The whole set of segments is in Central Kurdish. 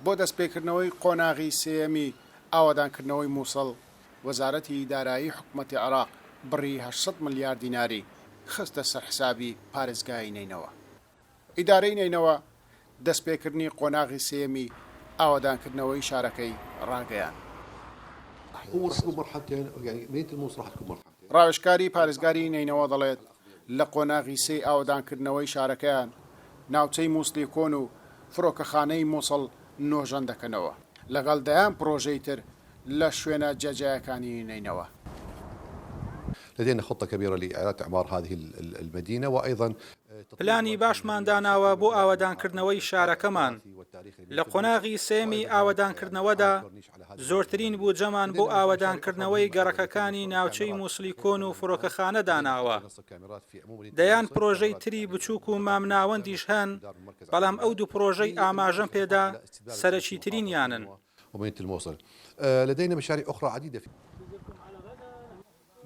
بۆ دەستپێکردنەوەی قۆناغی سێیەمی ئاوەدانکردنەوەی موسڵ، وەزارەتی دارایی حکومەتی عێراق بڕی 800 ملیار دیناری خستە سەر حسابی پارێزگای نەینەوا. ئیدارەی نەینەوا دەستپێکردنی قۆناغی سێیەمی ئاوەدانکردنەوەی شارەکەی ڕاگەیاند. ڕاوێژکاری پارێزگاری نەینەوا دەڵێت، لە قۆناغی سێی ئاوەدانکردنەوەی شارەکەیان، ناوچەی موسڵی کۆن و فڕۆکەخانەی موسڵ نۆژەن دەکەنەوە، لەگەڵ دەیان پڕۆژەی تر لە شوێنە جیاجیاکانی نەینەوا. لدينا خطة كبيرة لإعادة إعمار هذه المدينة وأيضا پلانی باشمان داناوە بۆ ئاوەدانکردنەوەی شارەکەمان. لە قۆناغی سێیەمی ئاوەدانکردنەوەدا زۆرترین بودجەمان بۆ ئاوەدانکردنەوەی گەڕەکەکانی ناوچەی موسڵی کۆن و فڕۆکەخانە داناوە. دەیان پرۆژەی تری بچووک و مامناوەندیش هەن، بەڵام ئەو دوو پرۆژەی ئاماژەم پێدا سەرەکیترینیانن.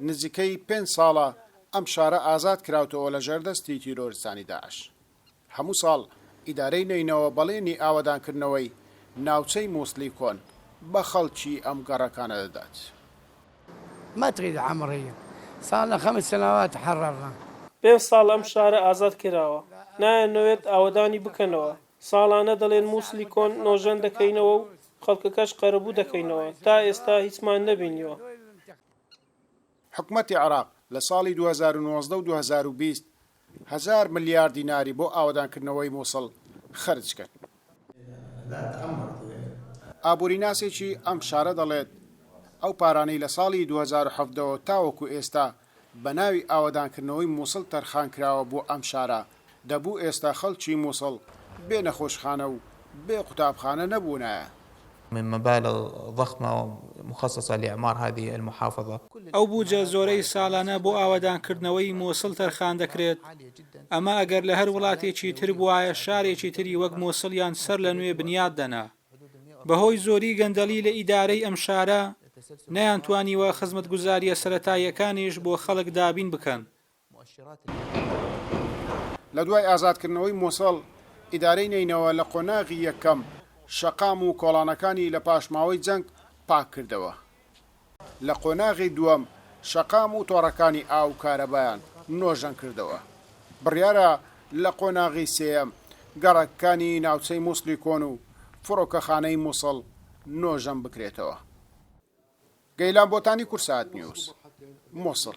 نزیکەی پێنج ساڵە ئەم شارە ئازاد کراوتەوە لە ژێر دەستی تیرۆرستانی داعش. هەموو ساڵ ئیدارەی نەینەوە بەڵێنی ئاوەدانکردنەوەی ناوچەی موسڵی کۆن بە خەڵکی ئەم گەڕەکانە دەدات. ما تريد عمرية صار لنا خمس سنوات تحررنا. پێنج ساڵە ئەم شارە ئازاد کراوە، نایانەوێت ئاوەدانی بکەنەوە، ساڵانە دەڵێن موسڵی کۆن نۆژەن دەکەینەوە و خەڵکەکەش قەرەبوو دەکەینەوە، تا ئێستا هیچمان نەبینیوە. حکومەتی عێراق لە ساڵی 2019 و 2020 هەزار ملیار دیناری بۆ ئاوەدانکردنەوەی موسڵ خەرج کرد. ئابووریناسێکی ئەم شارە دەڵێت، ئەو پارانەی لە ساڵی 2017 ەوە تاوەکو ئێستا بە ناوی ئاوەدانکردنەوەی موسڵ تەرخانکراوە بۆ ئەم شارە، دەبوو ئێستا خەڵکی موسڵ بێ نەخۆشخانە و بێ قوتابخانە نەبوونایە. من مبالغ ضخمە مخصصە لإعمار هذه المحافظە. ئەو بوجە زۆرەی ساڵانە بۆ ئاوەدانکردنەوەی موسڵ تەرخان دەکرێت، ئەمە ئەگەر لە هەر وڵاتێکی تر بوایە شارێکی تری وەک موسڵیان سەر لە نوێ بنیات دەنا. بەهۆی زۆری گەندەڵی لە ئیدارەی ئەم شارە، نەیانتوانیوە خزمەتگوزارییە سەرەتاییەکانیش بۆ خەڵک دابین بکەن. لە دوای ئازادکردنەوەی موسڵ، ئیدارەی نەینەوا لە قۆناغی یەکەم شەقام و کۆڵانەکانی لە پاشماوەی جەنگ پاککردەوە. لە قۆناغی دووەم شەقام و تۆڕەکانی ئاو و کارەبایان نۆژەنکردەوە. بڕیارە لە قۆناغی سێیەم گەڕەکەکانی ناوچەی موسڵی کۆن و فڕۆکەخانەی موسڵ نۆژەن بکرێتەوە. گەیلان بۆتانی کوردسات نیوز، موسڵ.